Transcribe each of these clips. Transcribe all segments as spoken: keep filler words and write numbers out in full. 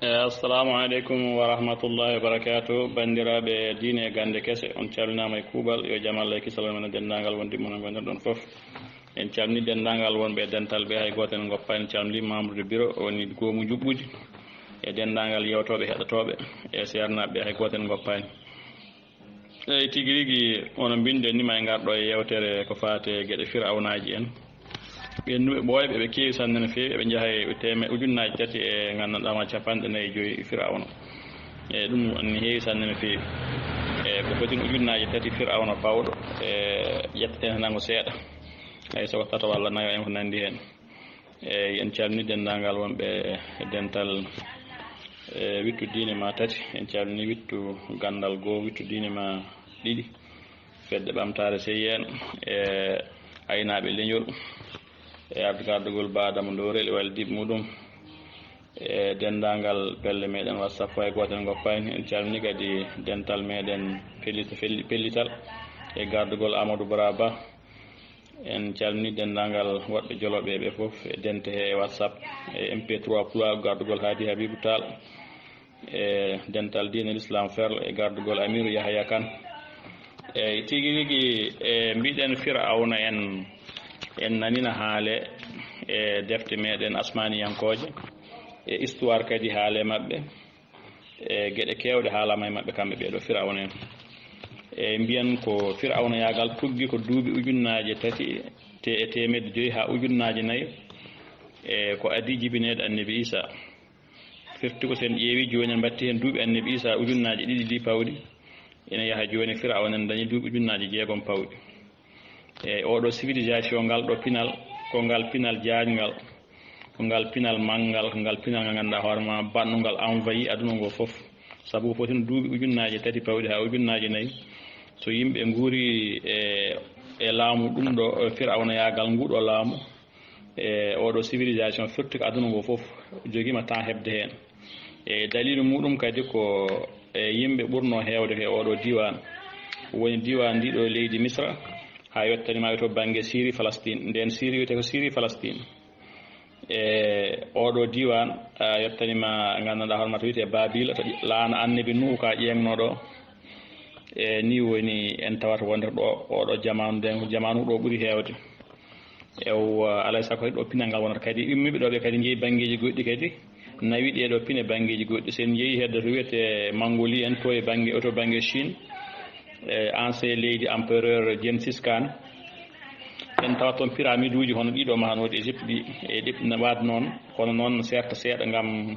Eh, assalamu aleykum wa rahmatullahi wa barakatuh. Banndiraaɓe diine e gannde kese, on calminaama e kuuɓal. Yo jam Allah e kisal won e denndaangal wondiɓɓe mon e ngonirɗon fof. En calminii denndaangal wonɓe e dental ɓe, hay gooto en ngoppaani. En calminii membre de bureau, woni goomu njuɓɓudi, e denndaangal yeewtooɓe, heɗotooɓe, e seernaaɓe ɓe, hay gooto en ngoppaani. Eyi, tigi rigi, wano mbiɗen ni, ma en ngarɗo e yeewtere ko faati e geɗe Firawnaaji en. Ɓe nu-, ɓooyɓe ɓe keewi sanne no feewi, eɓe njaha e teme-, ujunnaaji tati e nganndanɗaa ma capanɗe nayi e joyi Firawna. E ɗum ne heewi sanne no feewi. E ko foti ujunnaaji tati Firawna pawɗo, e ƴetteten nango seeɗa. Hay so ko tato walla nayo en ko nanndi heen. E en calminii denndaangal wonɓe e dental, e wittu diine ma tati, en calminii wittu ganndal goo, wittu diine ma ɗiɗi, fedde ɓamtaare C I N, e aynaaɓe leñol, e arde gardugol Ba Adama Ndorel e wallidiiɓe muɗum, e denndaangal pelle meɗen WhatsApp, hay gooto en ngoppaani. En calminii kadi dental meɗen pellit-, felli-, pellital e gardugol Amadou Bara Ba. En calminii denndaangal woɗɓe jolooɓe ɓe fof e dente he e WhatsApp, e M P trois Pulaar gardugol Haadi Habibu Taal, e dental diine l'Islam Ferlo e gardugol Amiru Yahaya Kan. Eyi, tigi rigi, e mbiɗen Firawna en, en nanina haale e defte meɗen asmaaniyankooje, e histoire kadi haale maɓɓe, e geɗe keewɗe haalama e maɓɓe kamɓe ɓeeɗo Firawna en. E mbiyan ko Firawnayaagal tuggi ko duuɓi ujunnaaje tati te-, e teemedde joyi haa ujunnaaje nayi, e ko adii jibineede Annabi Isa. Firti ko sen ƴeewi jooni, en mbatti heen duuɓi Annabi Isa ujunnaaje ɗiɗi ɗi pawɗi, ina yaha jooni Firawna en dañi duuɓi ujunnaaje jeegom pawɗi. E oɗo civilisation, ngal ɗo pinal, ko ngal pinal jaaƴngal, ko ngal pinal manngal, ko ngal pinal ngal ngannduɗaa hoore ma baɗnungal envahi aduna ngo fof. Sabu ko foti no duuɓi ujunnaaje tati pawɗi haa ujunnaaje nayi, so yimɓe nguuri e, e laamu ɗum ɗo, e Firawnayaagal ngu ɗo laamu, e oɗo civilisation firti ko aduna ngo fof, jogiima temps heɓde heen. E dalilu muɗum kadi ko e yimɓe ɓurno heewde he oɗo diiwaan, woni diiwaan ndi ɗo leydi Misra, haa yottani ma to bannge Siri, Falastin. Nden Siri wiyetee ko Siri, Falastin. E oɗo diiwaan, a yottani ma nganndanɗaa hoore ma to wiyetee Babila, to laana Annabi Nuhu ka ƴeeŋnoɗo. E ni woni en tawata wonde ɗo, oɗo jamaanu, nden jamaanu ɗo ɓuri heewde. Ewa, alay sago ɗo pinal ngal wonata kadi. Immiiɓe ɗo ɓe kadi njehi banngeeji goɗɗi kadi, nawi ɗee ɗo pine banngeeji goɗɗi. So en njehi hedde to wiyetee Mongolie en, to e bannge, to bannge Chine, e ancien leydi empereur Genghis Khan, en tawat toon pyramiduuji hono ɗiɗo mahanooɗi Égypte ɗi, e ɗi na waad noon, kono noon seerta seeɗa ngam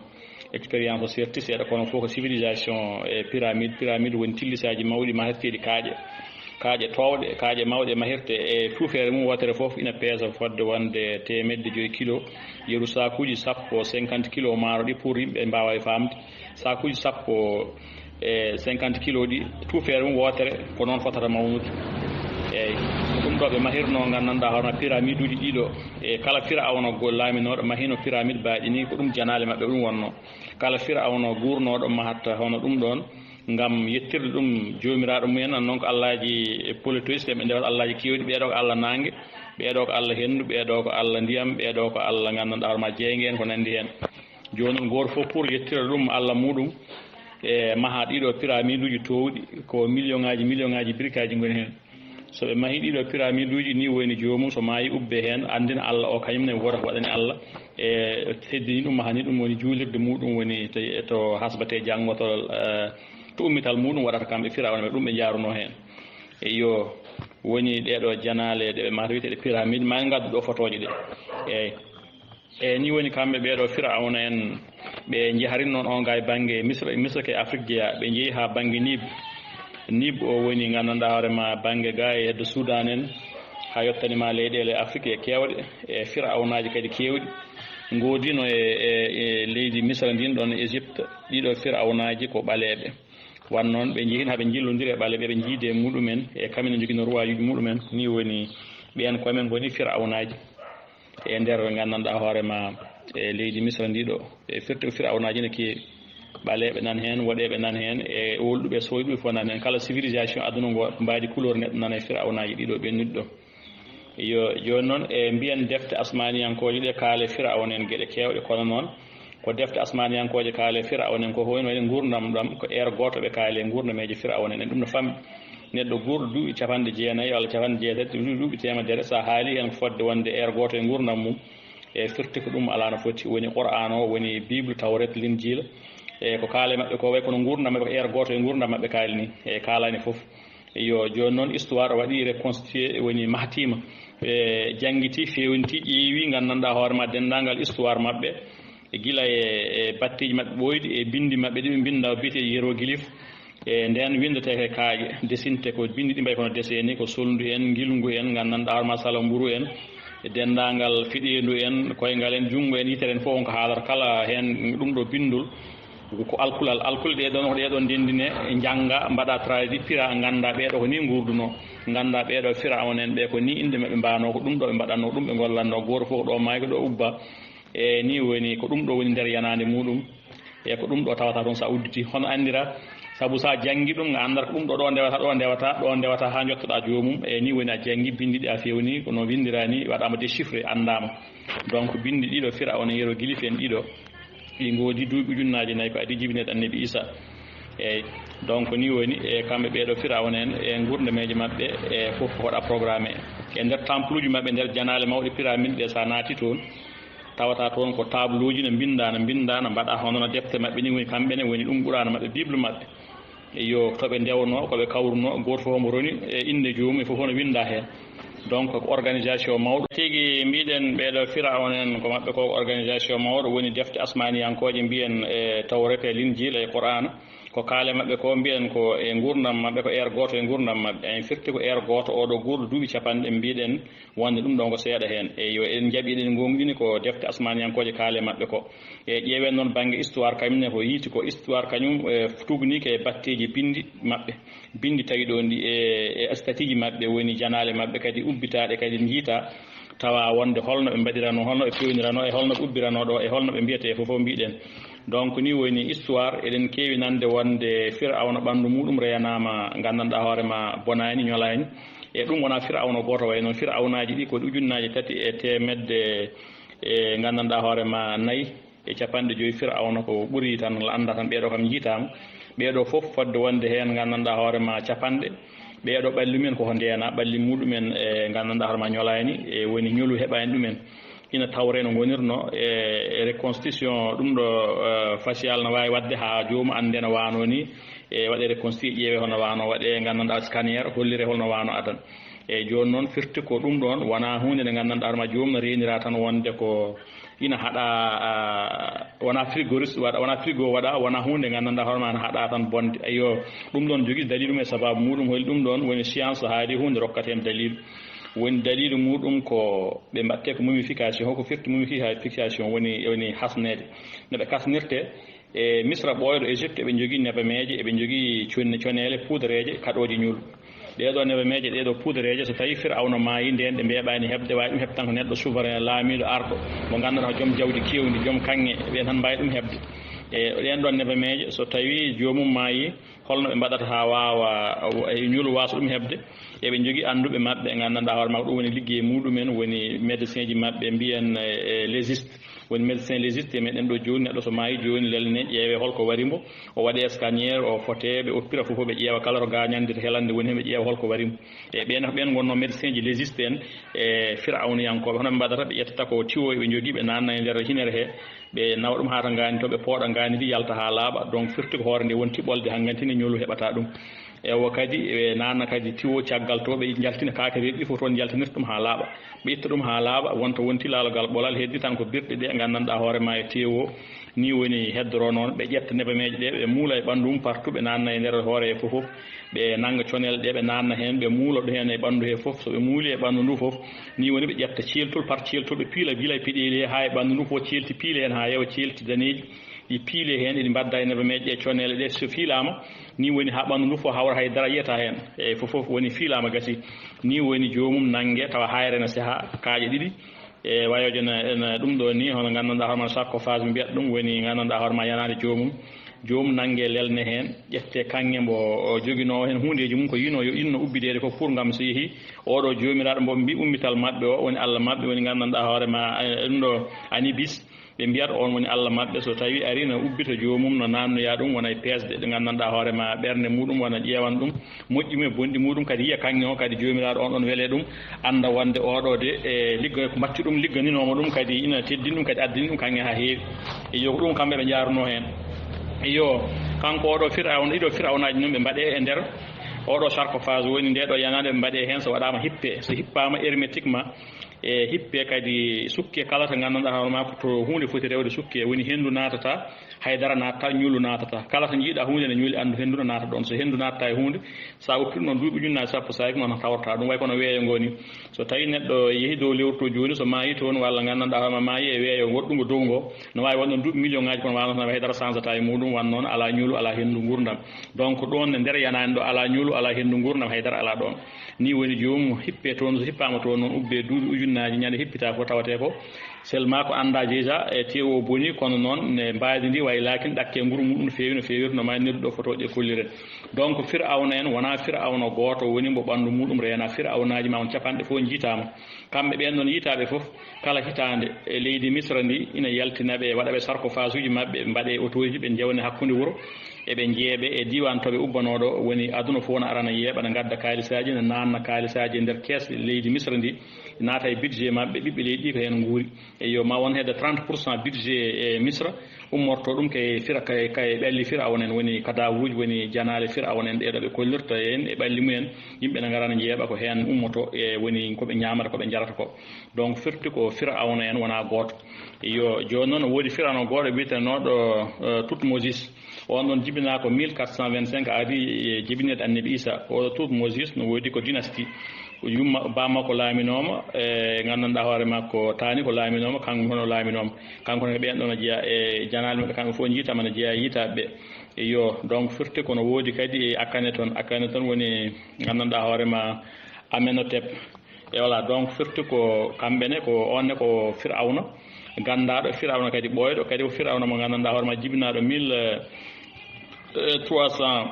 expérience o seerti seeɗa, kono fof ko civilisation e pyramide. Pyramide woni tillisaaji mawɗi maherteeɗi kaaƴe, kaaƴe toowɗe, kaaƴe mawɗe mahirte, e tuufeere mum wootere fof ina peesa fodde wonde teemedde joyi kilo, yeru saakuuji sappo, cinquante kilo maaro ɗi pour yimɓe mbaawa e faamde. Saakuuji sappo e cinquante kilo ɗi, tuufeere mum wootere, ko noon fotata mawnude. Eyi, ko ɗum ɗo ɓe mahirno, nganndanɗaa hono pyramiduuji ɗiɗo. E kala Firawna go laaminooɗo mahino pyramide baaɗi ni, ko ɗum janaale maɓɓe ɗum wonno. Kala Firawna guurnooɗo mahatta hono ɗum ɗoon, ngam yettirde ɗum joomiraaɗo mumen, an noon ko allaaji polythéistes, ɓe ndewata allaaji keewɗi, ɓeeɗo ko Allah naange, ɓeeɗo ko Allah henndu, ɓeeɗo ko Allah ndiyam, ɓeeɗo ko Allah nganndanɗaa hoore ma jeynge en ko nanndi heen. Jooni noon gooto fof pour yettira ɗum Allah muɗum, e maha ɗiɗo pyramiduuji toowɗi, ko million ŋaaji, million ŋaaji birikaaji ngoni heen. So ɓe mahi ɗiɗo pyramiduuji ni, woni joomum so maayi ubbe heen, anndina Allah o kañum ne woto ko waɗani Allah, e teddini ɗum, mahani ɗum woni juulirde muɗum woni to, to hasbate janngo to, eh, to ummital muɗum waɗata kamɓe Firawna ɓe, ɗum ɓe njaarunoo heen. Eyo, woni ɗeeɗo janaale ɗe ɓe mahata wiyeteeɗe pyramide, ma en ngaddu ɗo fotooje ɗe. Eyi. E ni woni kamɓe ɓeeɗo Firawna en, ɓe njaharin noon on ga e bannge Misra, Misra ke Afrik jeyaa, ɓe njehi haa bannge Nib. Nib o woni nganndanɗaa hoore ma bannge ga e heddo Sudan en, haa yottani ma leyɗeele Afrik e keewɗe, e Firawnaaji kadi keewɗi. Ngoodino e, e, e leydi Misra ndin ɗon Égypte, ɗiɗo Firawnaaji ko ɓaleeɓe. Wan noon ɓe njehin haa ɓe njillondiri e ɓaleeɓe, ɓe njiide muɗumen, e kamɓe ne njogino ruwayuuji muɗumen. Ni woni ɓeen ko men ngoni Firawnaaji. E nder ɓe nganndanɗaa hoore ma e leydi Misra ndi ɗo, e firti ko Firawnaaji ne keewi. Ɓaleeɓe nan heen, woɗeeɓe nan heen, e wulɗuɓe, sooyɗuɓe fof nan heen. Kala civilisation aduna ngo mbaadi couleur neɗɗo nana e Firawnaaji ɗiɗo ɓennuɗi ɗo. Yo, jooni noon e mbiyen defte asmaaniyankooje ɗe kaale Firawna en geɗe keewɗe, kono noon Ko defte asmaaniyankooje kaale Firawna en ko hoyno waɗi nguurndam ɗam, ko heure gooto ɓe kaale nguurndam e Firawna en. Ɗum no famɗi. Neɗɗo guurɗo duuɓi capanɗe jeenayi walla capanɗe jeetati, duuɓi teemedere, so a haali heen ko fodde wonde heure gooto e nguurndam mum, e firti ko ɗum alaa no foti. Woni Qur'aan o, woni Bible, Tawreeta, Linjiila. E ko kaale maɓɓe ko way kono nguurndam maɓɓe ko heure gooto e nguurndam maɓɓe kaali ni. E kaalaani fof. Yo, jooni noon histoire o waɗi reconstitué, woni mahtiima. E janngiti, feewniti, ƴeewi, nganndanɗaa hoore ma denndaangal histoire maɓɓe. E gila e, e batteeji maɓɓe ɓooyɗi, e binndi maɓɓe ɗi ɓe mbinnda, o biyetee hiéroglyphe. E ndeen winndetee e kaaƴe, desinte ko binndi ɗi mbayi kono dessin ni, ko solndu en, ngilngu en, nganndanɗaa hoore ma sala mburu en, e denndaangal fiɗeendu en, koyngal en, junngo en, yitere en, fof on ko haalata kala heen ɗum ɗo binndol. Ko alkulal, alkule ɗee ɗoon, ko ɗee ɗoon ndenndine, njannga, mbaɗa traduit, pira, ngannda ɓee ɗo ko nii nguurdunoo, ngannda ɓee ɗo Firawna en ɓee ko nii innde maɓɓe mbaanoo, ko ɗum ɗo ɓe mbaɗatnoo, ɗum ɓe ngollatnoo, gooto fof ko ɗo maayi, ko ɗo ubba. E nii woni, ko ɗum ɗo woni nder yanaande muuɗum. E ko ɗum ɗo tawata toon so a udditi. Hono anndira, sabu so a janngi ɗum, a anndat ko ɗum ɗo, ɗo ndewata, ɗo ndewata, ɗo ndewata haa njottoɗaa joomum. E nii woni a janngi binndi ɗi a feewni, ko no winndiraa ni, waɗaama déchiffré, anndaama. Donc, binndi ɗiɗo Firawna hiéroglyphe en ɗiɗo, ɗi ngoodi duuɓi ujunnaaje nayi ko adii jibinirde Annabi Iisaa. Eey, donc, nii woni, e kamɓe ɓee ɗo Firawna en, e nguurndam maɓɓe, e fof ko waɗa programmé. E nder temple uji maɓɓe, nder janaale mawɗe pyramide ɗe, so a naati toon, tawata toon ko tableau ji no mbinndaa, no mbinndaa, no mbaɗaa hono no defte maɓɓe ni woni, kamɓe ne woni ɗum Qur'aana maɓɓe, Bible maɓɓe. Yo, to ɓe ndewnoo, ko ɓe kawrunoo, gooto fof omo roni e innde joomum, e fof hono winndaa heen. Donc, ko organisation mawɗo. Tigi mbiɗen ɓee ɗo Firawna en, ko maɓɓe ko organisation mawɗo, woni defte asmaaniyankooje mbiyen e Tawreeta, e Linjiila, e Qur'aana. Ko kaale maɓɓe ko mbiyen ko e nguurndam maɓɓe, ko heure gooto e nguurndam maɓɓe. En firti ko heure gooto, oo ɗo guurɗo duuɓi capanɗe mbiɗen wonde ɗum ɗo ko seeɗa heen. E yo en njaɓi, eɗen ngoongɗini ko defte asmaaniyankooje kaale maɓɓe ko. E ƴeewen noon bannge histoire kañum ne ko yiyti ko histoire kañum, e, tugnii ko e batteeji binndi maɓɓe. Binndi tawi ɗo ndi e, e statueji maɓɓe woni janaale maɓɓe kadi ubbitaaɗe kadi njiita tawa wonde holno ɓe mbaɗiranoo, holno ɓe peewnirano e holno ɓe ubbirano ɗo e holno ɓe mbiyetee fof fof mbiɗen. Donc nii woni histoire, eɗen keewi nande wonde Firawna ɓanndu muɗum reyanaama, nganndanɗaa hoore ma bonaani, ñolaani. E ɗum wonaa Firawna gooto wayi noon. Firawnaaji ɗi ko ujunnaaje tati e teemedde e nganndanɗaa hoore ma nayi e capanɗe joyi Firawna ko ɓuri tan, la annda tan ɓee ɗo kam njiitaama. Ɓee ɗo fof fodde wonde heen nganndanɗaa hoore ma capanɗe. Ɓee ɗo ɓalli mumen koko ndeena, ɓalli muɗumen e nganndanɗaa hoore ma ñolaani, e woni ñolu heɓaani ɗumen. Ina tawree no ngonirno e, e reconstitution ɗum ɗo, eh, facial no waawi waɗde haa joomum annde no waano ni, e waɗe reconstitué ƴeewe hono waano, waɗe nganndanɗaa scanner hollire holno waano adan. E jooni noon firti ko ɗum ɗoon wonaa huunde nde nganndanɗaa hoore ma joomum no reenira tan wonde ko ina haɗa, ah, wonaa frigoriste waɗa, wonaa frigo waɗa, wonaa huunde nganndanɗaa hoore ma no haɗa tan bonde. Ayyo, ɗum ɗoon jogii daliil mum e sabaabu muɗum, holi ɗum ɗoon woni science haali huunde rokkata heen daliil. Woni daliil muɗum ko ɓe mbaɗte ko mumification, ko firti mumification woni, woni hasneede. No ɓe kasnirte e Misra ɓooyɗo Égypte, eɓe njogii nebemeeje, eɓe njogii conne, coneele, puudareeje, kaɗooje ñuul. Ɗee ɗoo nebemeeje, ɗee ɗoo puudareeje, so tawii Firawna maayi, ndeen ɗe mbeeɓaani heɓde, waawi ɗum heɓde tan ko neɗɗo souverain, laamiiɗo arɗo, mo nganndanɗaa ko joom jawdi keewndi, joom kaŋŋe, ɓeen tan mbaawi ɗum heɓde. E ɗeen ɗoon nebemeeje, so tawii joomum maayi, holno ɓe mbaɗata haa waawa, e ñuul waasa ɗum heɓde? Eɓe njogii annduɓe maɓɓe, nganndanɗaa hoore maɓɓe, ɗum woni liggey muɗumen, woni médecin ji maɓɓe, mbiyen, e, e légiste. Woni médecin légiste, e meɗen ɗo jooni, neɗɗo so maayi jooni, lelne, ƴeewe holko wari mbo, o waɗe scanner, o fote, ɓe oppira fof, ɓe ƴeewa kala to gaañande, to helande woni heen, ɓe ƴeewa holko wari mbo. E ɓeen, ɓeen ngonnoo médecin ji légiste en, e Firawniyankooɓe, hono ɓe mbaɗata, ɓe ƴettata ko tiwo ɓe njogii, ɓe naatna e nder hinere he, ɓe nawa ɗum haa to ngaandi to, ɓe pooɗa ngaandi ndi, yalta haa laaɓa. Donc, firti ko hoore nde wonti ɓolde, hanganti ne ñolu heɓata ɗum. E o kadi, ɓe naatna kadi tiwo caggal to, ɓe njaltina kaake reeɗi ɗi fof toon, njaltinirta ɗum haa laaɓa. Ɓe itta ɗum haa laaɓa, wonta wonti laalogal ɓolal, heddi tan ko birɗe ɗe nganndanɗaa hoore ma e tewo. Ni woni heddoro noon, ɓe ƴetta nebemeeje ɗe, ɓe muula e ɓanndu mum partout, ɓe naatna e nder hoore he fof fof. Ɓe nannga conel ɗe, ɓe naatna heen, ɓe muula ɗum heen e ɓanndu he fof. So ɓe muuli e ɓanndu ndu fof, ni woni ɓe ƴetta ceeltol par ceeltol, ɓe piila gila e peɗeeli he haa e ɓanndu ndu fof, ceelti piile heen haa yeewa ceelti daneeji. Ɗi piile heen, ɗi mbadda e nebemeeje ɗe, coneele ɗe, so fiilaama, ni woni haa ɓanndu ndu fof hawra, hay dara yiyata heen. E fof fof woni fiilaama, gasi. Ni woni joomum nannge, tawa hayre no seha kaaƴe ɗiɗi. E wayoojo no, no ɗum ɗo ni, hono nganndanɗaa hoore ma sarcophage, mbiyat ɗum, woni nganndanɗaa hoore ma yanaande joomum. Joomum nannge lelne heen, ƴette kaŋŋe mbo o joginoo heen huundeeji mum, ko yino yo inno ubbideede ko pour ngam so yehi, oo ɗo joomiraaɗo mbo mbi ummital maɓɓe o, woni Alla maɓɓe, woni nganndanɗaa hoore ma, e, ɗum ɗo Anubis. Ɓe mbiyata on woni Allah maɓɓe, so tawi ari no ubbita joomum, no nannoya ɗum, wona e peesde ɗe nganndanɗaa hoore ma ɓernde muɗum, wona ƴeewan ɗum, moƴƴi mum e bonɗi muɗum, kadi yiya kaŋŋe o, kadi Joomiraaɗo on ɗon wele ɗum, annda wonde oɗo de, e ligga ko mbatti ɗum, ligganinooma ɗum, kadi ina teddini ɗum, kadi addani ɗum kaŋŋe haa heewi. Iyo, ko ɗum kamɓe ɓe njaarunoo heen. Iyo, kanko oɗo Firawna, ɗiɗo Firawnaaji noon ɓe mbaɗee e nder oɗo sarcophage, woni nde ɗo yanaande ɓe mbaɗee heen, so waɗaama hippe, so hippaama hermétiquement, e hippe kadi sukke kala to nganndanɗaa hoore maa ko to huunde foti rewde sukke, woni henndu naatata, haydara naatata, ñullu naatata. Kala to njiiɗaa huunde ne ñuli, anndu henndu no naata ɗoon. So henndu naatata e huunde, so a woppi ɗum noon duuɓi ujunnaaji sappo, so a yii ko noon tawrata ɗum, way kono weeyo ngoo ni. So tawi neɗɗo yehi dow lewru to jooni, so maayi toon, walla nganndanɗaa hoore ma maayi e weeyo goɗɗungo dow ngo, no waawi wonde duuɓi million ŋaaji, kono wano tan haydara sansata e muɗum, wan noon alaa ñulu, alaa henndu nguurndam. Donc ɗoon e nder yanaani ɗo alaa ñulu, alaa henndu nguurndam, haydara alaa ɗoon. Ni woni joomum hippe toon, so hippaama toon noon ubbe duuɓi ujunnaaji, ñande hippita ko tawatee ko seulement ko annda déjà e teewo boni, kono noon ne mbaadi ndi way laakin ɗakke nguru muɗum no feewi, no feewiri no ma nelduɗo foto ɗe kollire. Donc Firawna en wonaa Firawna gooto woni mbo ɓanndu muɗum reena, Firawnaaji ma on capanɗe fof njiitaama. Kamɓe ɓeen noon yiitaaɓe fof, kala hitaande e leydi Misra ndi ina yaltina ɓe, waɗa ɓe sarcophage uji maɓɓe, mbaɗe otoji, ɓe njewne hakkunde wuro, eɓe njeeɓe e diiwaan to ɓe ubbanoo ɗo, woni aduna fof na arana yeeɓa, na ngadda kaalisaaji, na naanna kaalisaaji e nder kees leydi Misra ndi, naata e budget maɓɓe, ɓiɓɓe leydi ɗi ko heen nguuri. Eyo, ma won hedde trente pour cent budget e Misra ummorto ɗum kay fira, kay, kay ɓalli Firawna en, woni kadawruuji, woni janaale Firawna en ɗeɗo ɓe kollirta en e ɓalli mumen. Yimɓe na ngara na njeeɓa ko heen ummoto, e woni ko ɓe ñaamata, ko ɓe njarata ko. Donc firti ko Firawna en wonaa gooto. Yo, jooni noon woodi Firawna gooto biyetenooɗo, eh, Tutmosis. On ɗon jibinaa ko mille quatre cent vingt-cinq A D, e jibineede Annabi Isa. O Tutmosis no woodi ko dynastie. Yumma, baa makko laaminooma, e nganndanɗaa hoore makko taani ko laaminooma, kanko hono laaminooma. Kanko ne ɓeen ɗon no jeyaa e janaale maɓɓe, kamɓe fof njiitaama no jeyaa e yiitaaɓe ɓe. Yo, donc firti kono woodi kadi e Akhenaton. Akhenaton woni nganndanɗaa hoore ma Amenhotep. E voilà, donc firti ko kamɓe ne, ko on ne ko Firawna, ganndaaɗo Firawna kadi ɓooyɗo, kadi ko Firawna mo nganndanɗaa hoore ma jibinaaɗo mille, euh, trois cents,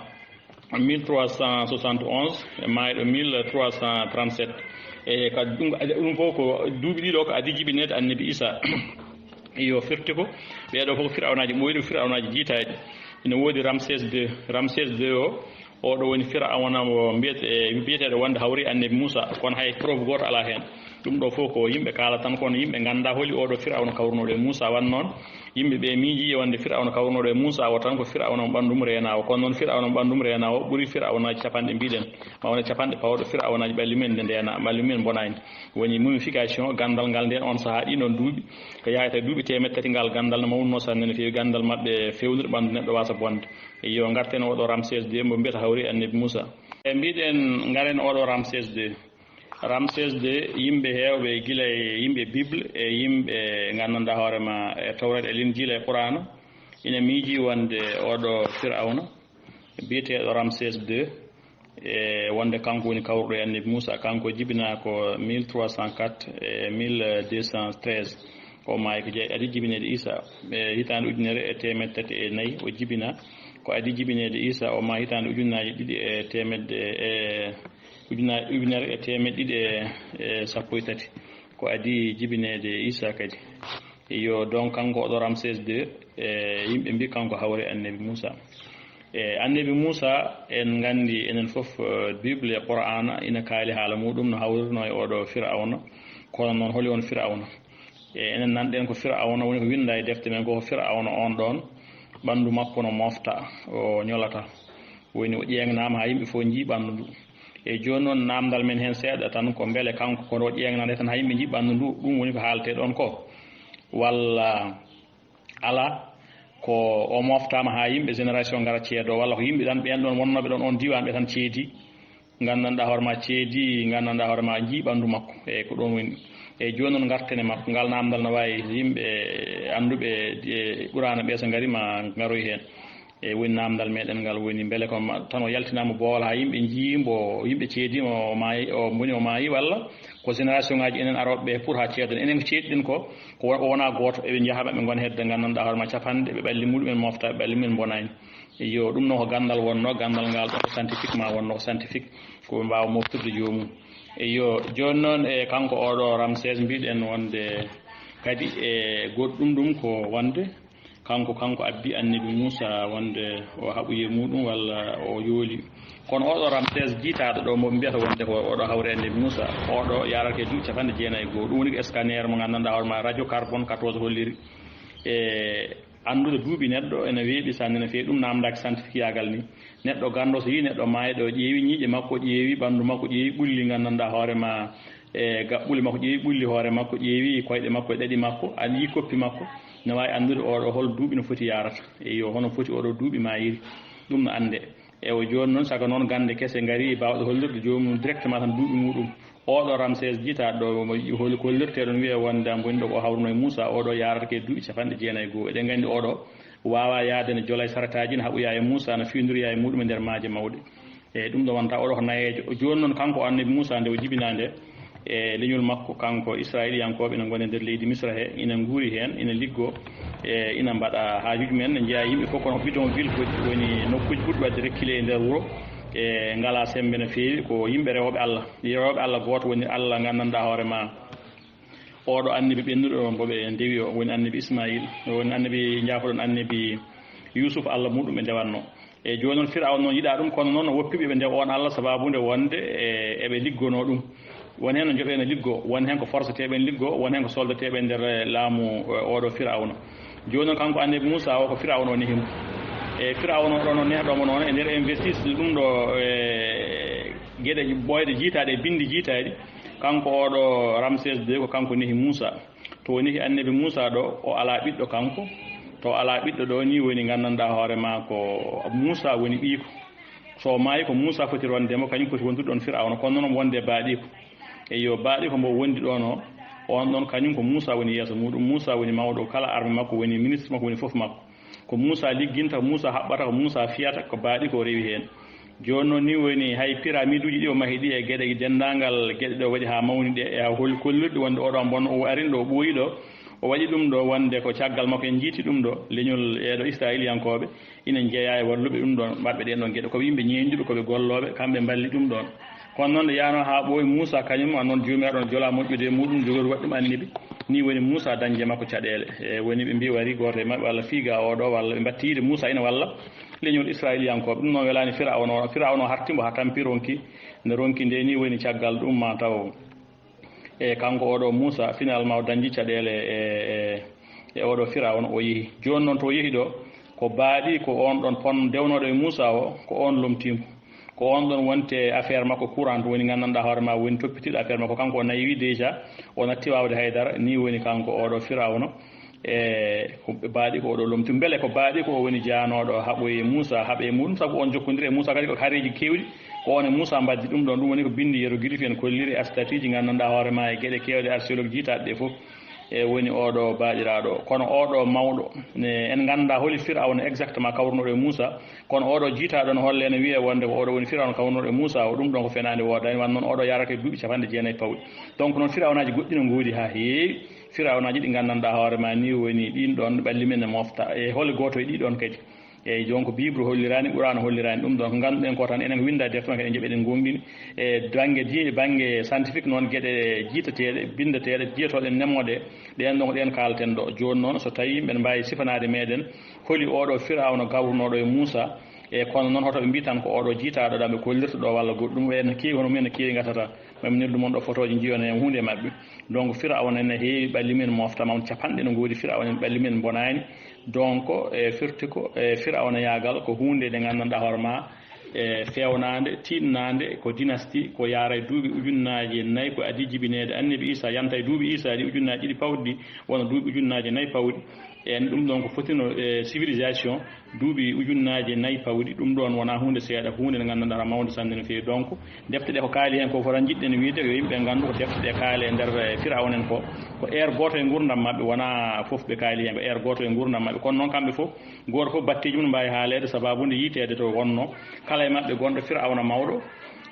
mille trois cent soixante et onze, e maayɗo mille trois cent trente-sept. E kadi ɗum, ɗum fof ko duuɓi ɗiɗo ko adii jibineede Annabi Isa. Yo firti ko ɓeeɗo fof ko Firawnaaji ɓooyɗi, ko Firawnaaji jiitaaɗi. Ina woodi Ramsès deux. Ramsès deux o, oɗo woni Firawna mo mbiyete-, e, biyeteeɗo wonde hawri Annabi Muusa, kono hay preuve gooto alaa heen. Ɗum ɗo fof ko yimɓe kaala tan, kono yimɓe nganndaa holi oɗo Firawna kawrunooɗo e Muusa. Wan noon, yimɓe ɓe miiji wonde Firawna kawrunooɗo e Muusa o tan ko Firawna mo ɓanndu mum reenaa o. Kono noon, Firawna mo ɓanndu mum reenaa o ɓuri Firawnaaji capanɗe, mbiɗen, ma wona capanɗe pawɗo Firawnaaji ɓalli mumen nde ndeenaa, ɓalli mumen mbonaani. Woni mumification ganndal ngal ndeen on sahaa, ɗiin ɗoon duuɓi, ko yahata duuɓi teemedde tati, ngal ganndal no mawnuno sanne no feewi, ganndal maɓɓe feewnude ɓanndu neɗɗo waasa bonde. Yo ngarten oɗo Ramsès deux mo mbiyata hawri Annabi Muusa. E mbiɗen ngaren oɗo Ramsès deux. Ramsès deux, yimɓe heewɓe gila e yimɓe Bible e yimɓe nganndanɗaa hoore ma e Tawreeta e Linjiila e Quraana ina miiji wonde oɗo Firawna biyeteeɗo Ramsès deux, e wonde kanko woni kawruɗo e Annabi Muusa, kanko jibinaa ko mille trois cent quatre e mille deux cent treize. O maayi ko jeya-, adii jibineede Isa e hitaande ujunere e teemedde tati e nayi, o jibinaa ko adii jibineede Isa, o maayi hitaande ujunnaaji ɗiɗi e teemedde e ujuna-, ujunere e teemedde ɗiɗi e, e sappo e tati, ko adii jibineede Isa kadi. Yo, donc kanko oɗo Ramsès deux, e yimɓe mbi kanko hawri Annabi Muusa. E Annabi Muusa, en nganndi enen fof, eh, Bible e Qur'aana ina kaali haala muɗum no hawrirno e oɗo Firawna. Kono noon, holi on Firawna? E enen nanɗen ko Firawna woni ko winnda e defte men ko, ko Firawna on ɗon, ɓanndu makko no mofta, o ñolata. Woni o ƴeeŋnaama haa yimɓe fof njii ɓanndu ndu. E jooni noon, naamndal men heen seeɗa tan, ko mbele kanko ko o ƴeeŋnande tan haa yimɓe njii ɓanndu ndu, ɗum woni ko haaletee ɗon ko? Walla alaa, ko o moftaama haa yimɓe génération ngara ceedo, walla ko yimɓe tan ɓeen ɗon wonnooɓe ɗon oon diiwaan ɓe tan ceedi, nganndanɗaa hoore ma ceedi, nganndanɗaa hoore ma njii ɓanndu makko? Eeyi, ko ɗoon woni. Eeyi, jooni noon ngarten e makko. Ngal naamndal no waawi yimɓe annduɓe e Quraana ɓe so ngari ma ngaroy heen. Eeyi, woni naamndal meɗen ngal woni mbele ko ma-, tan o yaltinaama boowal haa yimɓe njii mbo, yimɓe ceedi mo, o maayi, o mboni o maayi, walla ko génération ngaaji enen arooɓe ɓe pour haa ceedon. Enen ko ceediɗen ko, ko won-, o wonaa gooto, eɓe njaha maɓɓe ngona hedde nganndanɗaa hoore ma capanɗe, ɓe ɓalli muɗumen mofta, ɓe ɓalli mumen mbonaani. Iyo, ɗum noon ko ganndal wonnoo, ganndal ngal ɗon ko scientifiquement wonnoo, ko scientifique, ko ɓe mbaawa moftirde joomum. Iyo, jooni noon e kanko oɗo Ramsès mbiɗen wonde Kadi e goɗɗum ɗum ko wonde kanko, kanko addi annabi Muusa wonde o haɓoyi e muɗum walla o yooli. Kono oɗo Ramses jiitaaɗo ɗo mo ɓe mbiyata wonde ko oɗo hawri annabi Muusa, oɗo yarata e duuɓi capanɗe jeenayi e go'o. Ɗum woni ko scanner mo nganndanɗaa hoore ma, radio carbone quatorze holliri. E anndude duuɓi neɗɗo ene weeɓi sanne no feewi, ɗum naamndaaki scientifique yaagal ni. Neɗɗo ganndo so yii neɗɗo maayɗo, ƴeewi ñiiƴe makko, ƴeewi ɓanndu makko, ƴeewi ɓulli nganndanɗaa hoore ma, e gaɓɓule makko, ƴeewi ɓulli hoore makko, ƴeewi koyɗe makko e ɗaɗi makko, an yii koppi makko, ne waawi anndude oɗo hol duuɓi no foti yarata. Eyyo, hono foti oɗo duuɓi maayiri, ɗum no anndee. E o jooni noon, saka noon gannde kese ngarii, baawɗe hollirde joomum directement tan duuɓi muɗum. Oɗo Ramses jiitaaɗo ɗo, mo hol-, ko hollirtee ɗon, wiyee wonde am woni ɗo ko hawruno e Muusa, oɗo yarata ke duuɓi capanɗe jeenayi e go'o. Eɗen nganndi oɗo waawaa yahde ne jola e sarataaji, ne haɓoya e Muusa, ne fiindoroya e muɗum e nder maaje mawɗe. E ɗum ɗo wonta oɗo ko nayeejo. Jooni noon kanko annabi Muusa nde o jibinaa nde, e leñol makko, kanko Israa'iiliyankooɓe ina ngoni e nder leydi Misra he, ina nguuri heen, ina liggoo, e ina mbaɗa haajuuji mumen, ne njeyaa yimɓe fof kono bidonville ko woni nokkuuji ɓurɗi waɗde rekkile e nder wuro, e ngalaa semmbe no feewi, ko yimɓe rewooɓe Allah. Rewooɓe Allah gooto woni Allah nganndanɗaa hoore ma. Oɗo annabi ɓennuɗo mbo ɓe ndewi o woni annabi Ismaayil, o woni annabi, njaafoɗon, annabi Yuusuf, Allah muɗum ɓe ndewatno. E jooni noon Firawna noon yiɗaa ɗum, kono noon o woppiɓe ɓe ndewa on Allah sabaabu nde wonde e, eɓe liggonoo ɗum. Won heen no njoɓee no liggoo, won heen ko forceteeɓe ne liggoo, won heen ko soldateeɓe e nder, eh, laamu, eh, oɗo Firawna. Jooni noon kanko annabi Muusa o ko Firawna o nehi mo. E Firawna o ɗo noon nehɗo mo noon e nder investis ɗum ɗo, eh, geɗe ɓooyɗe jiitaaɗe e binndi jiitaaɗi. Kanko oɗo Ramses deux ko kanko nehi Muusa. To o nehi annabi Muusa ɗo, o alaa ɓiɗɗo kanko. To o alaa ɓiɗɗo ɗo, ni woni nganndanɗaa hoore ma ko Muusa woni ɓiyko. So o maayi ko Muusa foti ronde mo, kañum foti wondude ɗon Firawna, kono noon wonde baaɗiiko. Eyyo, baaɗiiko mbo wondi ɗon o, on ɗon kañum ko Muusa woni yeeso muɗum, Muusa woni mawɗo, kala arme makko woni ministre makko, woni fof makko. Ko Muusa ligginta, ko Muusa haɓɓata, ko Muusa fiyata, ko baaɗiiko o rewi heen. Jooni noon ni woni hay pyramiduuji ɗi o mahi ɗi e geɗe, denndaangal geɗe ɗe o waɗi haa mawni ɗe, e haa hol-, kollirɗe wonde oɗo mbonno o arin ɗo, o ɓooyi ɗo, o waɗi ɗum ɗo wonde ko caggal makko en njiiti ɗum ɗo, leñol eɗo Israa'iiliyankooɓe ina njeyaa e walluɓe ɗum ɗon, waɗɓe ɗeen ɗon geɗe. Ko ɓe yimɓe ñeeñɗuɓe, ko ɓe gollooɓe, kamɓe mballi ɗum ɗon. Kono noon nde yaano haa ɓooyi Muusa kañum, an noon Joomiraaɗo on jola moƴƴude e muɗum, jogori waɗi ɗum annabi. Ni woni Muusa dañde makko caɗeele. E woni ɓe mbiyi wari gooto e maɓɓe walla fiiga oɗo, walla ɓe mbatti yiide Muusa ina walla leñol Israa'iiliyankooɓe. Ɗum noon welaani Firawna o. Firawna o harti mbo haa tampi ronki. Nde ronki nde ni woni caggal ɗum ma taw. E kanko oɗo Muusa, finalement o dañji caɗeele e, e, e oɗo Firawna o yehi. Jooni noon to o yehi ɗo, ko baaɗi ko on ɗon pon dewnooɗo e Muusa o, ko on lomtiimo. Ko on ɗon wonte affaire makko courante woni nganndanɗaa hoore ma woni toppitiiɗo affaire makko. Kanko o nayi déjà, o natti waawde haydara, ni woni kanko oɗo Firawna. E ko baaɗi ko oɗo lomti. Mbele ko baaɗi ko o woni jaanooɗo haɓoyi e Muusa, haɓe e muɗum, sabu on jokkondiri e Muusa kadi ko hareeji keewɗi, ko on e Muusa mbaddi ɗum ɗon. Ɗum woni ko binndi hiéroglyphe en kolliri, e statueji nganndanɗaa hoore ma e geɗe keewɗe archéologue jiitaaɗe ɗe fof. E woni oɗo baaɗiraaɗo. Kono oɗo mawɗo, ne, en nganndaa holi Firawna exactement kawrunoɗo e Muusa, kono oɗo jiitaaɗo no holle no wiyee wonde ko oɗo woni Firawna kawrunoɗo e Muusa o, ɗum ɗon ko fenaande woodaani, wan noon oɗo yarata e duuɓi capanɗe jeenayi pawɗi. Donc noon Firawnaaji goɗɗi no ngoodi haa heewi, Firawnaaji ɗi nganndanɗaa hoore ma ni woni ɗin ɗon ɓalli men ne mofta. E holi gooto e ɗi ɗon kadi? Eyyi, donc Bible holliraani, Qur'aana holliraani ɗum ɗon. Ko ngannduɗen ko tan, enen ko winnda e defte, kadi en njeɓeɗen gonɗini. E bannge di-, bannge scientifique noon, geɗe jiitateeɗe, binndeteeɗe, jiyotooɗe, nemooɗe, ɗeen ɗon ko ɗeen kaalten ɗo. Jooni noon, so tawii mbeɗa mbaawi sifanaade meɗen, holi oɗo Firawna gawrunooɗo e Muusa, e kono noon hoto ɓe mbiy tan ko oɗo jiitaaɗo ɗam ɓe kollirta ɗo walla goɗɗum, ɓeen no keewi, hono mum en no keewi ngatata. Maminirdu mon ɗo fotooji njiyon heen huunde e maɓɓe. Donc Firawna ene heewi ɓalli men mofta, mam capanɗe no ngoodi Firawna en ɓalli men mbonaani. Donc e firti ko e Firawna yaagal ko huunde nde nganndanɗaa hoore ma, e fewnaande, tiiɗnaande, ko dynastie, ko yaara e duuɓi ujunnaaje nayi ko adii jibineede Annabi Iisaa, yanta e duuɓi Iisaa ɗi ujunnaaje ɗiɗi pawɗi, wona duuɓi ujunnaaje nayi pawɗi. En ɗum ɗon ko fotino e civilisation, duuɓi ujunnaaje nayi pawɗi, ɗum ɗon wonaa huunde seeɗa, huunde nde nganndanɗaa mawnde sanne no feewi. Donc, defte ɗe ko kaali heen ko fota njiɗɗen wiide, yo yimɓe nganndu ko defte ɗe kaali e nder, e, Firawna en ko, ko heure gooto e nguurndam maɓɓe, wonaa fof ɓe kaali heen, ko heure gooto e nguurndam maɓɓe. Kono noon, kamɓe fof, gooto fof batteeji mum mbaawi haaleede, sabaabu nde yiiteede to wonnoo, kala e maɓɓe gonɗo Firawna mawɗo,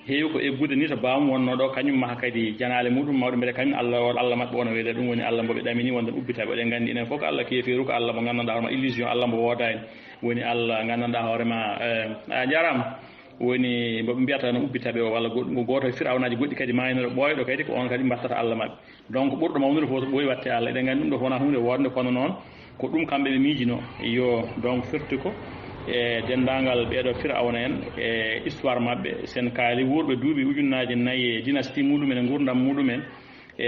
heewi ko eggude ni to baamu wonnoo ɗo, kañum maha kadi janaale muɗum mawɗe, mbele kañum Allah o, Allah maɓɓe o no wiyetee, ɗum woni Allah mbo ɓe ɗamini wonde ubbita ɓe. Eɗen nganndi enen fof ko Allah keefeeru, ko Allah mo nganndanɗaa hono illusion, Allah mbo woodaani. Woni Allah nganndanɗaa hoore ma, eh, a jaaraama. woni mbo ɓe mbiyata no ubbitaɓe o, walla goɗɗum ko gooto e firawnaaji goɗɗi kadi maaynoɗo ɓooyɗo kadi, ko on kadi mbattata Allah maɓɓe. Donc ɓurɗo mawnude fof so ɓooyi watte Allah. Eɗen nganndi ɗum ɗo wona huunde woodnde, kono noon ko ɗum kamɓe ɓe miijino. Yo, donc firti ko e denndaangal ɓeeɗo firawna en, e histoire maɓɓe, sen kaali wuurɓe duuɓi ujunnaaji nayi e dynastie muɗumen e nguurndam muɗumen, e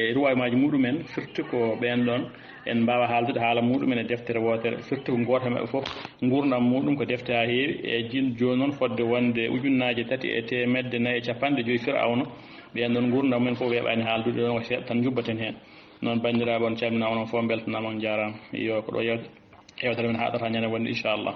e ruwaymaaji muɗumen, firti ko ɓeen ɗoon en mbaawa haaldude haala muɗumen e deftere wootere, firti ko gooto e maɓɓe fof nguurndam muɗum ko defte haa heewi. E jin jooni noon fodde wonde ujunnaaje tati e teemedde nayi e capanɗe joyi firawna, ɓeen ɗoon nguurndam mumen fof weeɓaani haaldude, ɗoon ko seeɗa tan njubbaten heen. Noon banndiraaɓe, on calminaama, onon fof mbeltanaama, on njaaraama. Yo, ko ɗo yeewte- yeewtere men haaɗata ñande wonde, inchallah.